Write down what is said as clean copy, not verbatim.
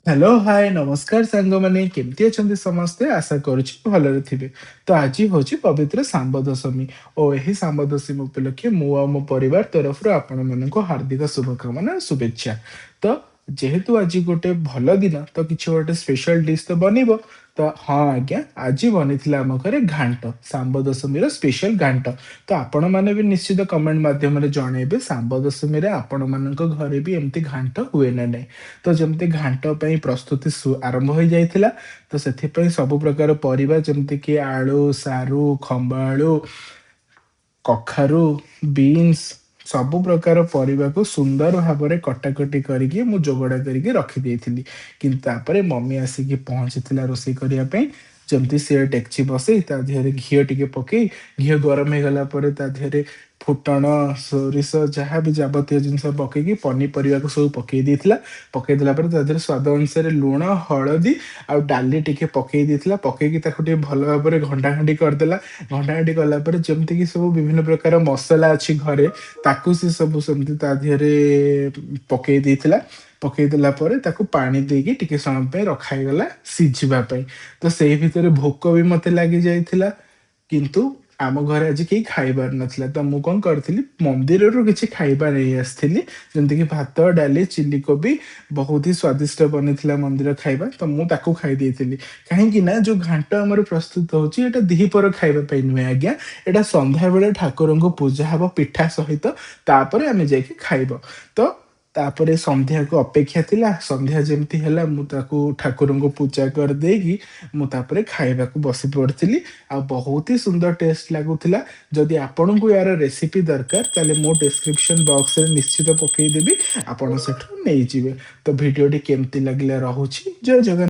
Hello, ହାଏ, ନମସ୍କାର ସାଙ୍ଗମାନେ। କେମିତି ଅଛନ୍ତି ସମସ୍ତେ? ଆଶା କରୁଛି ଭଲରେ ଥିବେ। ତ ଆଜି ହେଉଛି ପବିତ୍ର ଶାମ୍ବ ଦଶମୀ ଓ ଏହି ଶାମ୍ବ ଦଶମୀ ଉପଲକ୍ଷେ ମୁଁ ଆଉ ମୋ ପରିବାର ତରଫରୁ ଆପଣମାନଙ୍କୁ ହାର୍ଦ୍ଦିକ ଶୁଭକାମନା, ଶୁଭେଚ୍ଛା। ତ ଯେହେତୁ ଆଜି ଗୋଟେ ଭଲ ଦିନ, ତ କିଛି ଗୋଟେ ସ୍ପେଶାଲ ଡିଶ୍ ତ ବନିବ। ତ ହଁ ଆଜ୍ଞା, ଆଜି ବନିଥିଲା ଆମ ଘରେ ଘାଣ୍ଟ, ଶାମ୍ବ ଦଶମୀର ସ୍ପେଶାଲ ଘାଣ୍ଟ। ତ ଆପଣମାନେ ବି ନିଶ୍ଚିତ କମେଣ୍ଟ ମାଧ୍ୟମରେ ଜଣେଇବେ, ଶାମ୍ବ ଦଶମୀରେ ଆପଣମାନଙ୍କ ଘରେ ବି ଏମିତି ଘାଣ୍ଟ ହୁଏ ନା ନାହିଁ। ତ ଯେମିତି ଘାଣ୍ଟ ପାଇଁ ପ୍ରସ୍ତୁତି ଆରମ୍ଭ ହୋଇଯାଇଥିଲା। ତ ସେଥିପାଇଁ ସବୁ ପ୍ରକାର ପରିବା, ଯେମିତିକି ଆଳୁ, ସାରୁ, ଖମ୍ବ ଆଳୁ, କଖାରୁ, ବିନ୍ସ, ସବୁ ପ୍ରକାର ପରିବାକୁ ସୁନ୍ଦର ଭାବରେ କଟାକଟି କରିକି ମୁଁ ଯୋଗାଡ଼ କରିକି ରଖିଦେଇଥିଲି। କିନ୍ତୁ ତାପରେ ମମି ଆସିକି ପହଞ୍ଚିଥିଲା ରୋଷେଇ କରିବା ପାଇଁ। ଯେମିତି ସିଏ ଡେକ୍ଚି ବସେଇ ତା ଦେହରେ ଘିଅ ଟିକେ ପକେଇ, ଘିଅ ଗରମ ହେଇଗଲା ପରେ ତା ଦେହରେ ଫୁଟଣ, ସୋରିଷ, ଯାହା ବି ଯାବତୀୟ ଜିନିଷ ପକେଇକି ପନିପରିବାକୁ ସବୁ ପକେଇ ଦେଇଥିଲା। ପକେଇ ଦେଲା ପରେ ତା ଦେହରେ ସ୍ୱାଦ ଅନୁସାରେ ଲୁଣ, ହଳଦୀ ଆଉ ଡାଲି ଟିକେ ପକେଇ ଦେଇଥିଲା। ପକେଇକି ତାକୁ ଟିକେ ଭଲ ଭାବରେ ଘଣ୍ଟା ଘାଣ୍ଟି କରିଦେଲା। ଘଣ୍ଟା ଘାଣ୍ଟି କଲା ପରେ ଯେମିତିକି ସବୁ ବିଭିନ୍ନ ପ୍ରକାର ମସଲା ଅଛି ଘରେ, ତାକୁ ସେ ସବୁ ସେମିତି ତା ଦେହରେ ପକେଇ ଦେଇଥିଲା। ପକେଇ ଦେଲା ପରେ ତାକୁ ପାଣି ଦେଇକି ଟିକେ ସମୟ ପାଇଁ ରଖା ହେଇଗଲା ସିଝିବା ପାଇଁ। ତ ସେଇ ଭିତରେ ଭୋକ ବି ମତେ ଲାଗି ଯାଇଥିଲା, କିନ୍ତୁ ଆମ ଘରେ ଆଜି କେହି ଖାଇବାର ନଥିଲା। ତ ମୁଁ କଣ କରିଥିଲି, ମନ୍ଦିରରୁ କିଛି ଖାଇବା ନେଇ ଆସିଥିଲି, ଯେମିତିକି ଭାତ, ଡାଲି, ଚିଲି କୋବି। ବହୁତ ହି ସ୍ଵାଦିଷ୍ଟ ବନିଥିଲା ମନ୍ଦିର ଖାଇବା। ତ ମୁଁ ତାକୁ ଖାଇ ଦେଇଥିଲି, କାହିଁକି ନା ଯୋଉ ଘାଣ୍ଟ ଆମର ପ୍ରସ୍ତୁତ ହଉଛି, ଏଇଟା ଦିହିପହର ଖାଇବା ପାଇଁ ନୁହେଁ ଆଜ୍ଞା। ଏଇଟା ସନ୍ଧ୍ୟାବେଳେ ଠାକୁରଙ୍କୁ ପୂଜା ହବ ପିଠା ସହିତ, ତାପରେ ଆମେ ଯାଇକି ଖାଇବ। ତ ତାପରେ ସନ୍ଧ୍ୟାକୁ ଅପେକ୍ଷା ଥିଲା। ସନ୍ଧ୍ୟା ଯେମିତି ହେଲା, ମୁଁ ତାକୁ ଠାକୁରଙ୍କୁ ପୂଜା କରିଦେଇକି ମୁଁ ତାପରେ ଖାଇବାକୁ ବସି ପଡ଼ିଥିଲି ଆଉ ବହୁତ ହି ସୁନ୍ଦର ଟେଷ୍ଟ ଲାଗୁଥିଲା। ଯଦି ଆପଣଙ୍କୁ ଏହାର ରେସିପି ଦରକାର, ତାହେଲେ ମୁଁ ଡେସ୍କ୍ରିପସନ ବକ୍ସରେ ନିଶ୍ଚିତ ପକେଇଦେବି, ଆପଣ ସେଠୁ ନେଇଯିବେ। ତ ଭିଡ଼ିଓଟି କେମିତି ଲାଗିଲା? ରହୁଛି, ଜୟ ଜଗନ୍ନାଥ।